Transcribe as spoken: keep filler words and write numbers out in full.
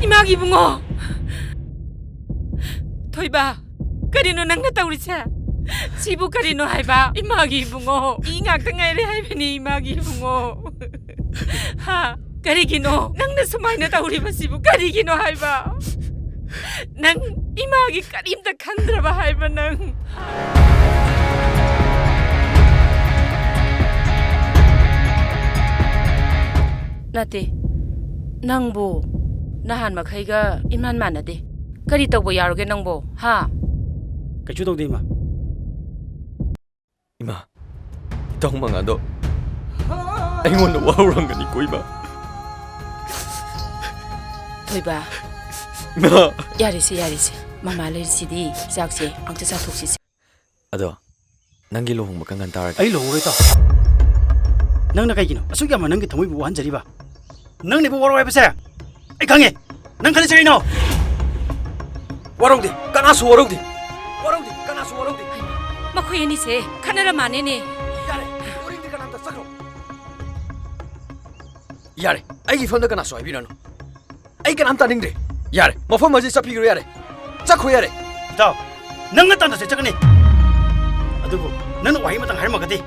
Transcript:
ꯏꯃꯥꯒꯤ ꯏꯕꯨꯡꯉꯣ! ꯊꯣꯏꯕ, ꯀꯔꯤꯅꯣ ꯅꯪꯅ ꯇꯧꯔꯤꯁꯦ? ꯁꯤꯕꯨ ꯀꯔꯤꯅꯣ ꯍꯥꯏꯕ? ꯏꯃꯥꯒꯤ ꯏꯕꯨꯡꯉꯣ! ꯏ ꯉꯥꯛꯇ ꯉꯥꯏꯔꯦ ꯍꯥꯏꯕꯅꯤ, ꯏꯃꯥꯒꯤ ꯏꯕꯨꯡꯉꯣ! ꯍꯥ? ꯀꯔꯤꯒꯤꯅꯣ ꯅꯪꯅ ꯁꯨꯃꯥꯏꯅ ꯇꯧꯔꯤꯕꯁꯤꯕꯨ? ꯀꯔꯤꯒꯤꯅꯣ ꯍꯥꯏꯕ? ꯅꯪ ꯏꯃꯥꯒꯤ ꯀꯔꯤꯝꯇ ꯈꯟꯗ꯭ꯔꯕ ꯍꯥꯏꯕ ꯅꯪ? ꯅꯠꯇꯦ, ꯅꯪꯕꯨ ꯅꯍꯥꯟ ꯃꯈꯩꯒ ꯏꯃꯥꯟ ꯃꯥꯟꯅꯗꯦ꯫ ꯀꯔꯤ ꯇꯧꯕ ꯌꯥꯎꯔꯒꯦ ꯅꯪꯕꯣ, ꯍꯥ? ꯀꯩꯁꯨ ꯇꯧꯗꯦ, ꯏꯃꯥ꯫ ꯏꯃꯥ, ꯏꯇꯥꯎ ꯃꯉꯥꯗꯣ ꯑꯩꯉꯣꯟꯗ ꯋꯥꯍꯧꯔꯝꯒꯅꯤꯀꯣ, ꯏꯃꯥ꯫ ꯊꯣꯏꯕ, ꯏꯃꯥ! ꯌꯥꯔꯦꯁꯦ, ꯌꯥꯔꯦꯁꯦ꯫ ꯃꯃꯥ ꯂꯩꯔꯤꯁꯤꯗꯤ, ꯆꯥꯛꯁꯦ ꯑꯝꯇ ꯆꯥꯊꯣꯛꯁꯤꯁꯦ꯫ ꯑꯗꯣ, ꯅꯪꯒꯤ ꯂꯨꯍꯣꯡꯕ ꯀꯔꯝ ꯀꯥꯟ ꯇꯥꯔꯒꯦ? ꯑꯩ ꯂꯨꯍꯣꯡꯉꯔꯣꯏ, ꯏꯇꯥꯎ꯫ ꯅꯪꯅ ꯀꯩꯒꯤꯅꯣ ꯑꯁꯨꯛ ꯌꯥꯝꯅ ꯅꯪꯒꯤ ꯊꯃꯣꯏꯕꯨ ꯋꯥꯍꯟꯖꯔꯤꯕ? ꯅꯪꯅ ꯏꯕꯨꯡ ꯋꯥꯔꯧ ꯍꯥꯏꯕꯁꯦ ꯑꯩ ꯈꯪꯉꯦ꯫ ꯅꯪ ꯈꯜꯂꯤꯁꯦ ꯀꯩꯅꯣ? ꯋꯥꯔꯧꯗꯦ, ꯀꯅꯥꯁꯨ ꯋꯥꯔꯧꯗꯦ꯫ ꯋꯥꯔꯧꯗꯦ, ꯀꯅꯥꯁꯨ ꯋꯥꯔꯧꯗꯦ꯫ ꯃꯈꯣꯏ ꯑꯅꯤꯁꯦ ꯈꯠꯅꯔ ꯃꯥꯟꯅꯦꯅꯦ꯫ ꯌꯥꯔꯦ, ꯋꯥꯔꯤꯗꯤ ꯀꯅꯥꯝꯇ ꯆꯠꯈ꯭ꯔꯣ꯫ ꯌꯥꯔꯦ, ꯑꯩꯒꯤ ꯏꯐꯝꯗ ꯀꯅꯥꯁꯨ ꯍꯥꯏꯕꯤꯔꯅꯨ꯫ ꯑꯩ ꯀꯅꯥꯝ ꯇꯥꯅꯤꯡꯗ꯭ꯔꯦ꯫ ꯌꯥꯔꯦ, ꯃꯐꯝ ꯑꯁꯤ ꯆꯠꯄꯤꯈ꯭ꯔꯣ, ꯌꯥꯔꯦ꯫ ꯆꯠꯈ꯭ꯔꯣ, ꯌꯥꯔꯦ꯫ ꯏꯇꯥꯎ, ꯅꯪꯅ ꯇꯥꯟꯅꯁꯦ ꯆꯠꯀꯅꯤ꯫ ꯑꯗꯨꯕꯨ ꯅꯪꯅ ꯋꯥꯍꯩ ꯑꯃꯇꯪ ꯍꯥꯏꯔꯝꯃꯒꯗꯤ